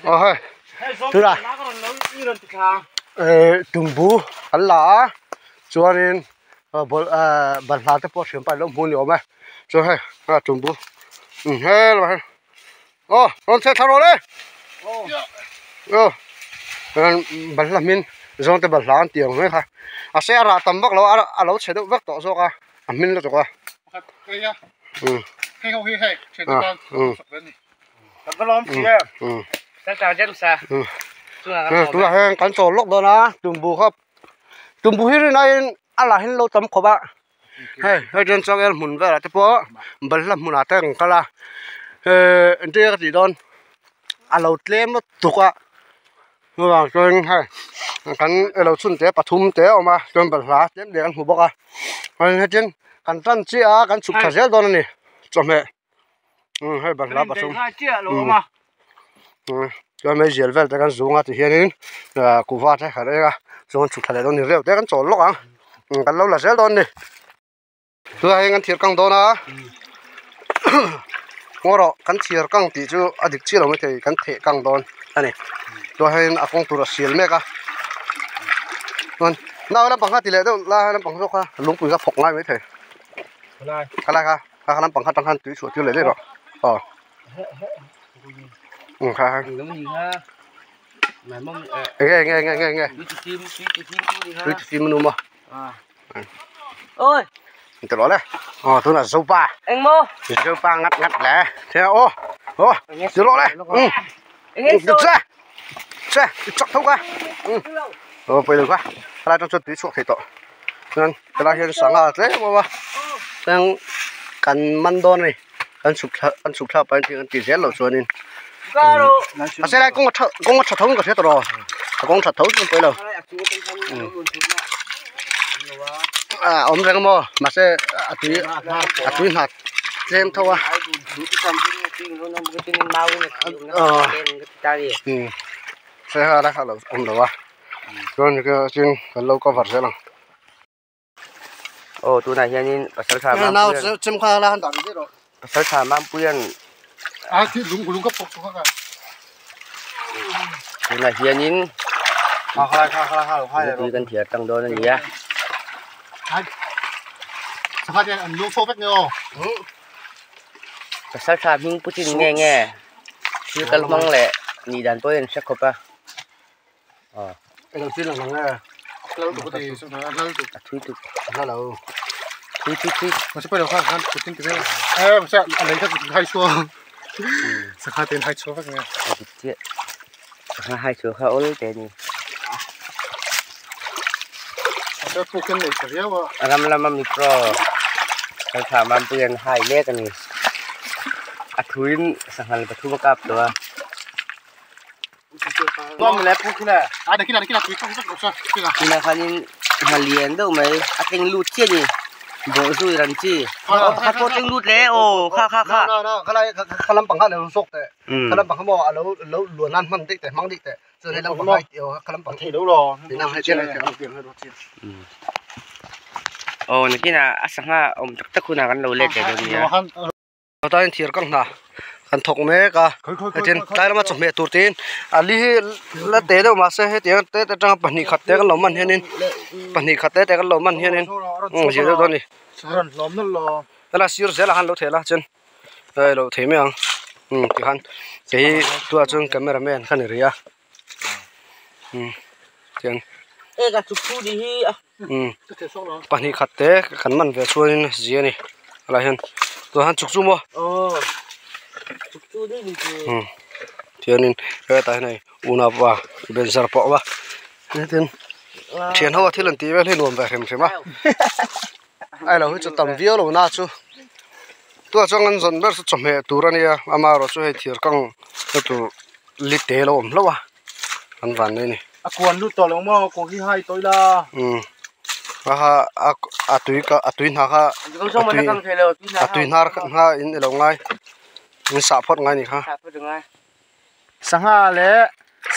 Aw hei tunah eh tumbu an la a chuanin bawlh balhla te pawh hriam pah an lo hmu a ni awm e chuan hei a tumbu he lamah hian aw rawn chhe thla rawh le aw chuan balhla hmin zawng te balhla an tih ang mai kha a se a rah tam vak lo a a lo chhe deuh vek tawh zawk a a hmin lutuk a tunah hian kan chawl lawk dawn a tumbu kha tumbu hi rin aiin a lah hian lo tam khawp a hei hei chuan changel hmun velah te pawh balhla hmunah te an kal a ehh engtin nge ka tih dawn a lo tlem lutuk a chuvang chuan hei kan elo chhun te pathum te a awm a chuan balhla tlem leh kan hmu bawk a chuan hetin kan tan chiah a kan chhuk thla zel dawn a ni chawhmeh. Umm hei balhla pathum umm chuan meizial vel te kan zung a ti hianin ah kuhva te kan eng a chuan chhuk thla leh dawn ni reuh te kan chawl lawk ang kan lo la zel dawn a ni tunah hian kan thir kang dawn a ngaw rawh kan thir kang tih chu a dik chiah lo maithei kan theh kang dawn a ni tunah hian a kawng tur a sial mek a chuan nau lampang kha ti leh deuh la lampang zawk kha lungpui kha phawk ngai maithei khalai kha. Kha kha lampang kha atang khan tui chhuah tir leh daih rawh aw umm kha kha enge enge enge enge enge tui ti fim a num a ti rawh le aw tunah zopa zopa ngat ngat le thei a aw aw ti rawh le umm che che i chak tho ka umm aw pawilo kha helai atang chuan tui chhuak thei tawh chuan helai hian sangha tlem a awm a chuan kan man dawn a ni kan chhuk thla kan chhuk thlak pahin thil kan tih zel loh chuanin a se lai kawng a tha kawng a tha tho in ka hria tawh rawh a kawng that tho chu an pawi lo a awm reng a maw mahse a tui a tui hna tlem tho a aw saiha lai kha a lo awm lo a chuan tin kan lo cover zel ang. Aw tunah hianin pasaltha Mampuia'n pasaltha Mampuia'n tunah hianin lungpui kan thiar tang dawn a ni a. Pasaltha hming pu chin nge nge thil kal hmang leh nih dan pawhin an hre khawp a. A thui tuk thui thui thui a dik chiah sangha hai chhuah kha awl teh a ni a ram lama micro thaltha mampui an hai mek a ni a thuin sanghal pathum a kap tawh a. Tunah khanin hna lian deuh mai a tleng lut chiah a ni bawhzui ran chi aw pakhat pawh tleng lut le aw kha kha kha aw nakinah a sangha awm tak tak hunah kan lo let leh dawn nia. Tlaiin thir ka hna kan thawk mek a hetin tlai lama chawhmeh tur tiin a li hi la te deuh mahse hetiang te te atanga pahnih khat te kan lo man hianin pahnih khat te te kan lo man hianin zir deuh dawn a ni helai sir zelah khan lo theh la chuan hei lo thei mai ang tikhan kei tunah chuan camera man ka ni rih a tiang pahnih khat te kan man ve chuanin zia a ni helai hian tunah hian chuk chu maw tianin hetah hian hei unaupa benzar pawh a awm a tin thian ho a thil an tih vel hi nuam ve hrim hrim a a ilo hi chu tam viau lo na chu tunah chuan kan zawn ber chu chawhmeh tur a nia amaherawhchu hei thir kang na tur li te lo awm hlauh a an van mai a ni. A kuan lut tawh lo maw kawng hi hai tawih la. Umm a ha a tui ka a tui hna kha a tui hnar kha in ilo ngai in sah phawt ngai a ni kha. Sangha leh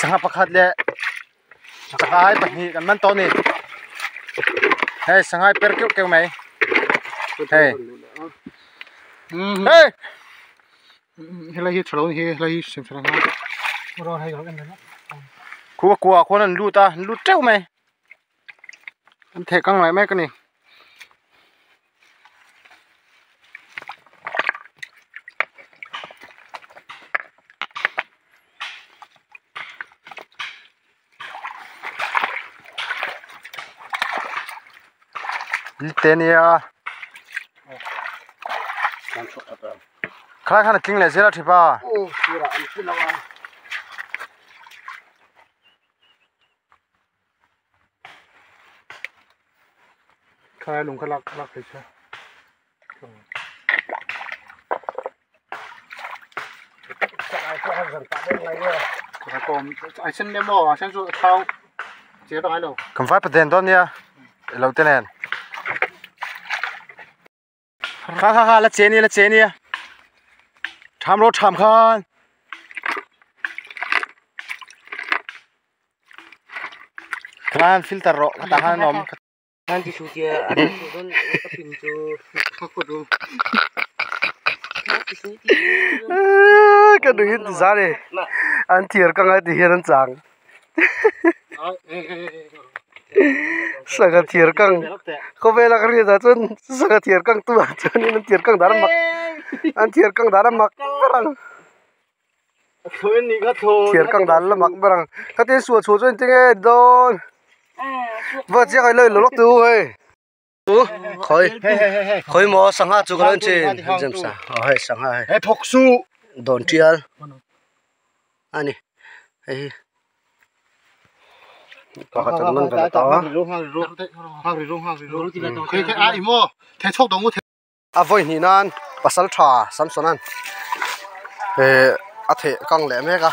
sangha pakhat leh sanghai pahnih kan man tawh a ni hei sanghai per keuh keuh mai hei hei. Helai hi tha lo a ni hi helai hi siam that a ngai. Khu kua khuan an lut a an lut teuh mai an theh kang lai mek a ni. Te nia khalai khan a tling leh zel a thipa. Khalai lung kha lak lak thei se. Kan vai paden dawn nia ilo te nen kha kha kha la che nia la che nia tham ro tham khan khan filter ro kha han awm. Khan ti su tia a chu don ka pin chu ka du hin za le an thiar ka ngai ti hian an chang sanga thiar kang khawvela ka ri da chuan sanga thiar kang tu ah chuanin an thiar kang dar mak an thiar kang dar mak berang thiar kang dar la mak berang khatin suah chhuah chuan tinge dawn vợ chiếc ấy lời lót tu ấy tu khơi khơi mò sáng ha chú cái lên trên dầm sa ở hay sáng ha hay phok su đòn trial anh này có khát mình phải to à voi nhìn an pasal tha Samsonan à thế căng lẹ mấy cả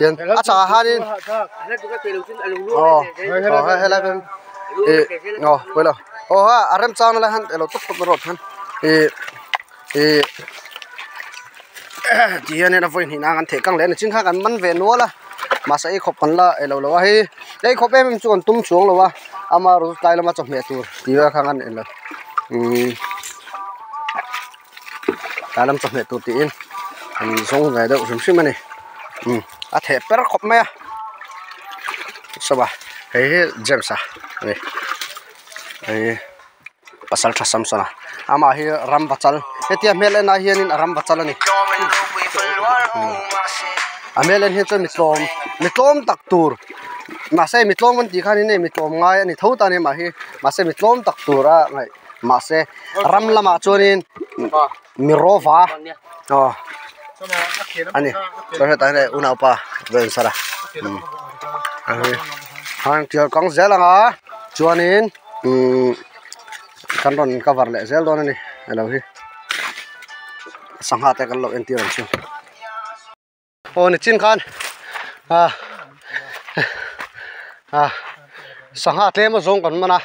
hiện à chả ha đi ờ ờ hay là bên ờ quên rồi ờ ha à rem chang là han elo top top rồi han ê ê thì anh em voi nhìn an thế căng lẹ này chính khác ăn mắn về núa là mà sẽ khop phần là elo lo hi đây khop em chuan tum chuông lo wa ama ru tai lama chok me tur ti wa khang an elo tai lam chok me tur ti in an zong ve deuh hrim hrim ani a the per khop mai a sawa hei hi James a ani hei pasal tha Samsona ama hi ram bachal hetia hmel en ah hianin a ram bachal ani a hmel en hian chuan mi tlawm tak tur mahse mi tlawm an tih khanin hei mi tlawm ngai ani tho ta ani mah hi mahse mi tlawm tak tur a ngaih mahse ram lamah chuanin mi rawva aw ani chuan hetah hian hei unaupa vel sara han tial kang zel anga chuanin kan rawn cover leh zel dawn ani elo hi sangha te kan lo entir ang chu aw ni chin khan a sangha tlem a zawng kan man a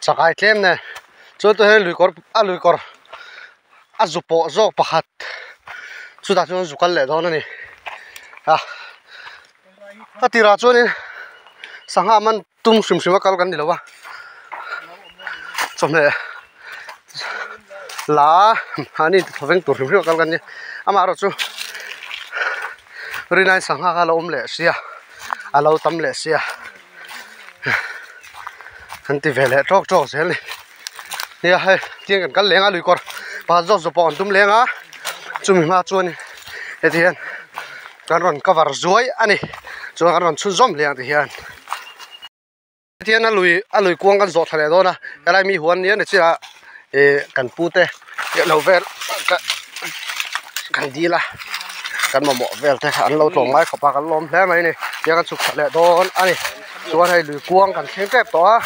chakai tlem nen chuan tah hian luikawr a luikawr a zu pawh zawk pakhat chutah chuan zu kal leh dawn ani a a tirah chuanin sangha man tum hrim hrim a kal kan ni lo a chawhmeh la mahni thawveng tur hrim hrim a kal kan ni amaherawh chu rinai sangha kha a lo awm leh sia a lo tam leh sia an ti ve leh tawk tawk zel ni nia hei tiang kan kal leng a luikawr pakhat zawk zawk pawh an tum leng a chumi hma chuan heti hian kan rawn cover zuai ani chuan kan rawn chhunzawm leh ang ti hian heti hian a lui a lui kuang kan zawh thla leh dawn a helai mi huan nia ni chiah ih kan pu te lo vel kan dil a kan mamawh vel te an lo tlawm ngai khawp a kan lawm hle mai a ni tiang kan chhuk thla leh dawn a ni chuan hei lui kuang kan thleng tep tawh a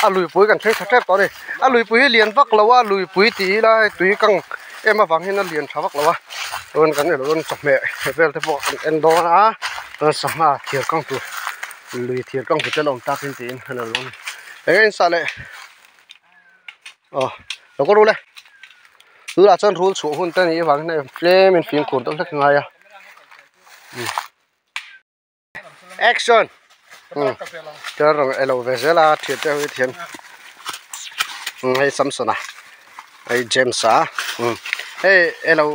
a luipui kan thleng tha tep tawh a ni a luipui hi lian vak lo a luipui tih ila hei tui kang em avang hian a lian tha vak lo a chuan kan elo dawn chawhmeh vel te pawh kan en dawn a chuan sangha thir kang tur lui thir kang tur te a lo awm takin tiin a lo dawn eng nge in sah leh aw lo kawr ru le tunah chuan rul chhuah hun te a nih avangin hei tlem in fimkhur deuh hlek a ngai a action chuan rawn elo ve zel a thian te ho hi thian hei Samsona hei James a hei elo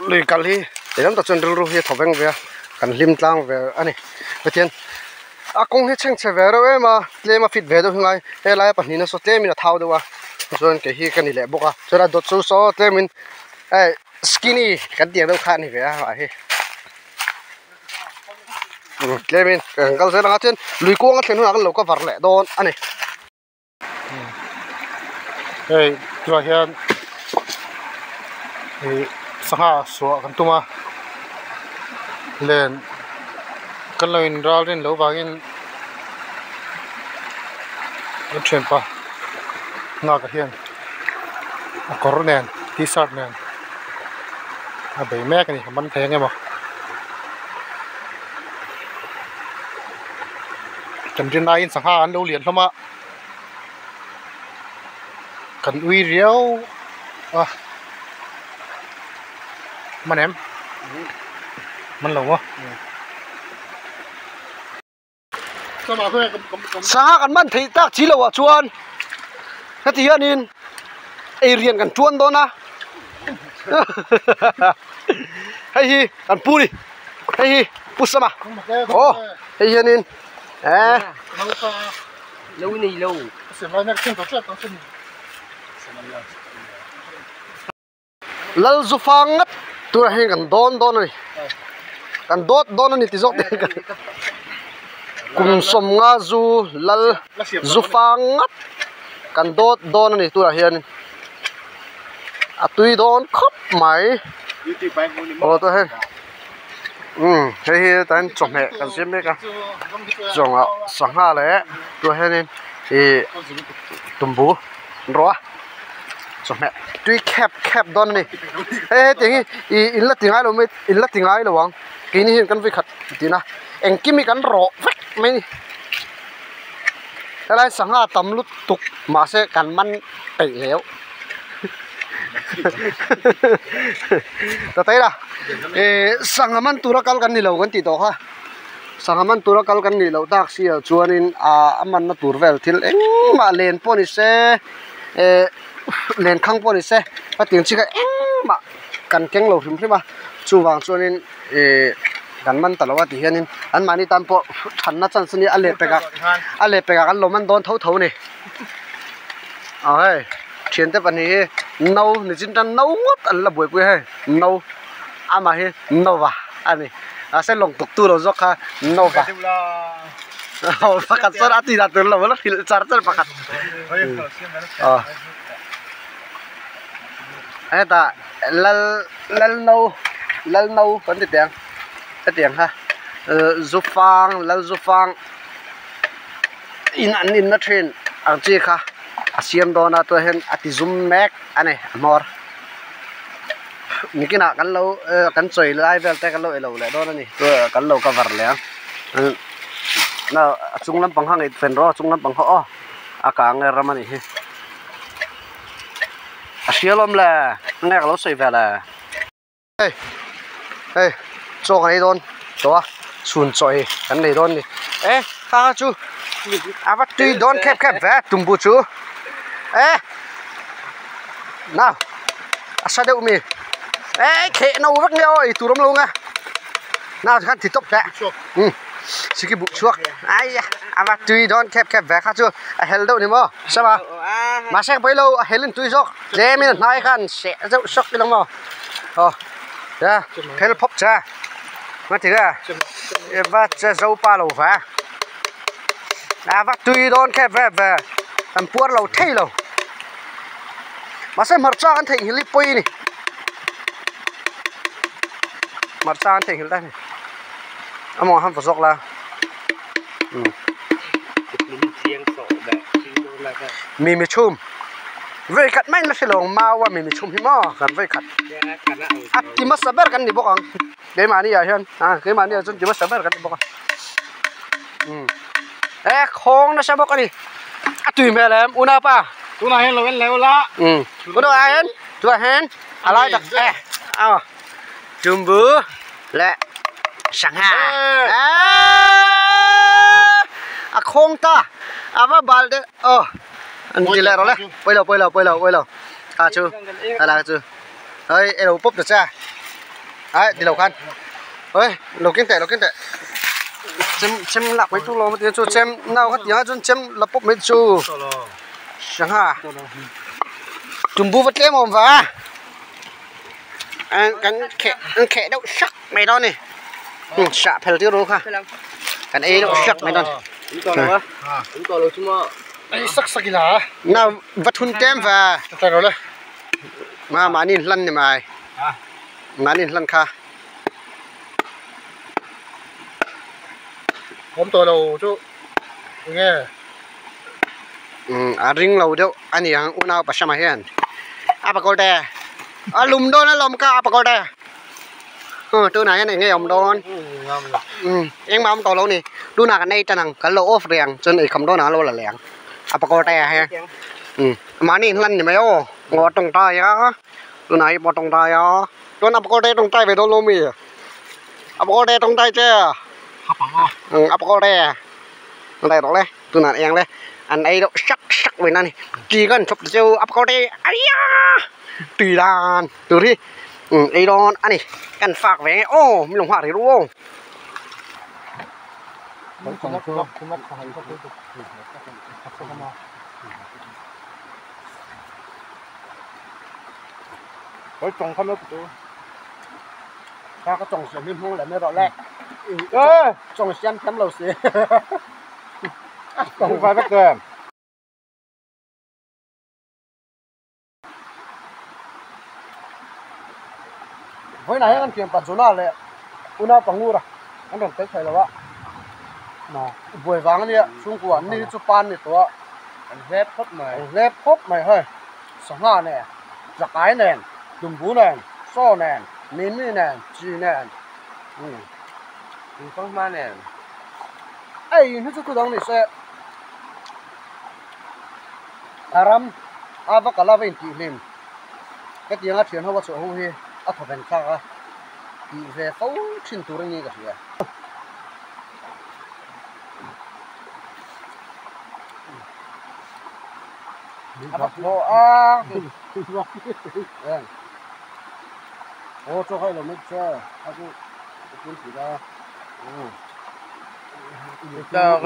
lui kal hi eng tak chuan rilru hi a thaw veng ve a Kan hlim tlang ve a ni. Pathian a kawng hi chhengchhe ve reuh em a, tlem a fit ve deuh hi ngai. Helai a pahnihna saw tlemin a thau deuh a, chuan kei hi ka ni leh bawk a. Chuan a dawt chu saw tlemin hei skinny kan tih ang deuh kha a ni ve a mah hi. Tlemin kan kal zel ang a, chuan lui kuang a thlen hunah kan lo cover leh dawn a ni. Hei tunah hian ih sangha suah kan tum a len kan lo in ral rin loh vangin kan thianpa nghak ah hian a kawr nen t-shirt nen a bei mek a ni a man thei ang emaw. Kan rin aiin sangha an lo lian hlawm a kan ui riau a man em man lo maw. Sangha kan man theih tak chi loh ah chuan heti hianin ei rian kan tuan dawn a hei hi kan pu ni. Hei hi Pu Sama aw hei hianin eh Lo nei lo. Lal zu fang ngat turah hian kan dawn dawn a ni kan dawt dawn a ni ti zawk te kum sawmnga zu lal zu fang ngat kan dawt dawn a ni turah hianin a tui dawn khawp mai aw tah hian umm hei hi tah hian chawhmeh kan siam mek a chawngah sangha leh tunah hianin ih tumbu an rawh a chawhmeh tui khep khep dawn a ni hei hetiang hi ih in la ti ngai lo mai in la ti ngai lo ang keini hian kan vawikhat tihna engkim hi kan rawh vek mai a ni. Helai sangha tam lutuk mahse kan man peih leu Tataila eh sangha man tura kal kan ni lo kan tih tawh kha sangha man tura kal kan nih loh tak si ah chuanin ah a manna tur vel thil engmah len pawh ni se eh len khang pawh ni se hetiang chi kha engmah kan keng lo hrim hrim a chuvang chuanin. Ihh kan man ta lo a ti hianin anmahni tan pawh thanna chance a nia a leh pekah a leh pekah kan lo man dawn tho tho a ni aw hei thiante pahnih hi no nichin tan no ngawt an la buaipui a hei no amah hi nova a ni mahse lawng tuk tu lo zawk kha nova aw pakhat chuan a tih dan tur lo la hrilh char char pakhat aw hetah lal lal no lal no kan ti teh ang hetiang kha zu fang lal zu fang in an in na thin ang chi kha a siam dawn a tunah hian a ti zum mek a ni a hmawr nikinah kan lo kan chawi lai vel te kan lo ilo leh dawn a ni kan lo cover leh ang a chung lampang kha ngaihven rawh a chung lampang kha aw a kang nge ram a nih hi. A hria lawm le nge ka lo sawi ve le. Hei hei chaw kan ei dawn tawh a chhun chaw ei kan nei dawn a ni e kha kha chu a va tui dawn khep khep ve tumbu chu e nau a sa deuh mi e kheh no vek nia aw ei tur awm lo ang e nau tikhan ti tawp teh umm sikhi buh chhuak aia a va tui dawn khep khep ve kha chu a hel deuh ni maw. Sama mahse ka pawi lo a hel in tui zawk tlem in a hnai khan seh zeuh sawk ila maw aw ya phel phawp che nga ti nge i va che zo pa lo ve a va tui dawn khep ve ve kan puar lo thei lo mahse hmarcha kan theihnghilh hi pawi a ni hmarcha an theihnghilh ta a ni a mawng han va zawk la. Mimi chhum vei khat mai na hrelo mau a mimi chhum hi maw kan vei khat a ti hmasa ber kan ni bawk ang keimahni ah hian a keimahni ah chuan ti hmasa ber kan ni bawk a umm e khawng nasa bawk a ni a tui hmel em unaupa tunah hian lo en leh ula umm tunah hian tunah hian a lai tak e aw tumbu leh sangha a khawng ta a va bal deuh aw an ti leh rawh le pawi lo pawi lo pawi lo pawi lo kha chu a la chu hei elo pawp ta che ai ti lo khan Oi lo keng teh lo keng teh chem chem lak mai tur lo maw chu chem nau kha tiang ah chuan chem la pawp mai chu sangha tumbu va tlem awm va kan kheh an kheh deuh sak mai dawn a ni sah phel tir ru kha kan ei deuh sak mai dawn nau va thun tlem va mahni hlan ni mai mahni hlan kha. Awm tawh lo chu enge? Umm a ring lo deuh a ni ang unau pasama hian a pakawr te a lum dawn a lawm ka a pakawr te aw tunah hian enge awm dawn umm engmah awm tawh lo ni tunah kan ei tan ang kan lo off rih ang chuan eikham dawnah an lo la leh ang a pakawr te ah hian umm mahni inhlan ni mai aw ngaw a tawngtai a tunah hi pawh a tawngtai a. Chuan a pakawr te tawngtai ve dawn lo mi? A pakawr te tawngtai che a pakawr te tawngtai rawh le tunah an eng le an ei deuh sak sak mai na ni chi khan chhawp ta cheu a pakawr te aiya tui dan tur hi ei dawn a ni kan fak ve nge aw min lo nghak rih ru aw. Hoi tawng kha mai tu. Kha ka tawng siam hi hmang leh mai rawh le. Tawng siam thiam lo si. Tawng vai vek em. Vawiinah hian kan thiam Pajuna leh Unau Pangura an rawn tel thei lo a. Buai vang a nia chhungkua an ni hi chu pan ni tawh a. An hlep khawp mai. An hlep khawp mai hei. Sangha nen, chakai nen, tumbu nen, saw nen, mimi nen, chi nen, umm Thingfanghma nen. Ei hi chu thu dang ni se a ram a va kal a va intih hlim hetianga thian ho a chhuah ho hi a thawven thlak a tih ve fo thin tur a ni ka hria. A va thaw a aw chaw kha i lo met che a chu ka pun thei a Uluk tawk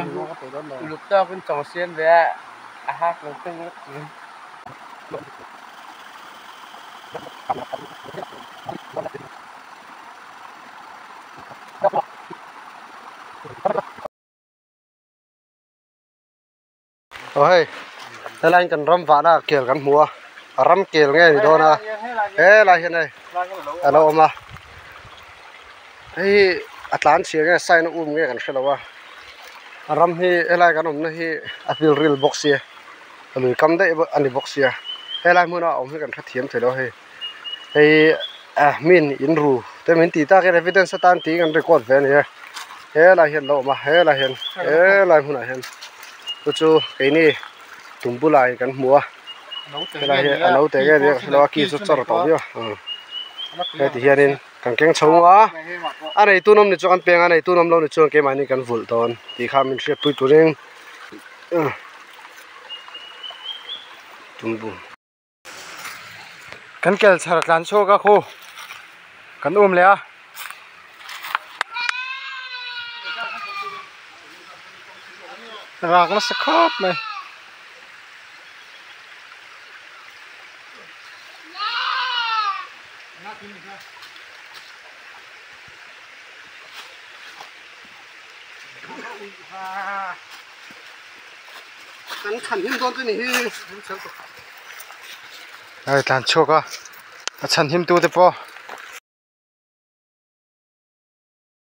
uluk tawkin chaw siam ve a a hak lo teng vek thin. Aw hei helai in kan ram vahna kel kan hmu a a ram kel nge ni dawn a helai hian hei a lo awm a hei hi a tlan chhia nge sign a um nge kan hre lo a a ram hi helai kan awmna hi a feel ril bawk sia a lui kam daih a ni bawk sia helai hmuna a awm hi kan hrethiam thei lo hei hei ah min in ru te min tih tak hian evidence atan tiin kan record ve a ni e helai hian a lo awm a helai hian helai hmunah hian chu chu keini tum bulah kan hmu a helai hi a naute nge nia ka hrelo a ki chu chawr tawh viau a heti hianin kan keng chho a a neitu nawm ni chu kan peng a neitu nawm lo ni chuan keimahni kan vulh dawn tih kha min hriatpui turin tumbu. Kan kel chhar tlan chhuak a khu kan um leh a. Rak nasa khawp mai. Kan chhan him dawn chu ni hi. Hei tlan chhuak a a chhan him tu te pawh.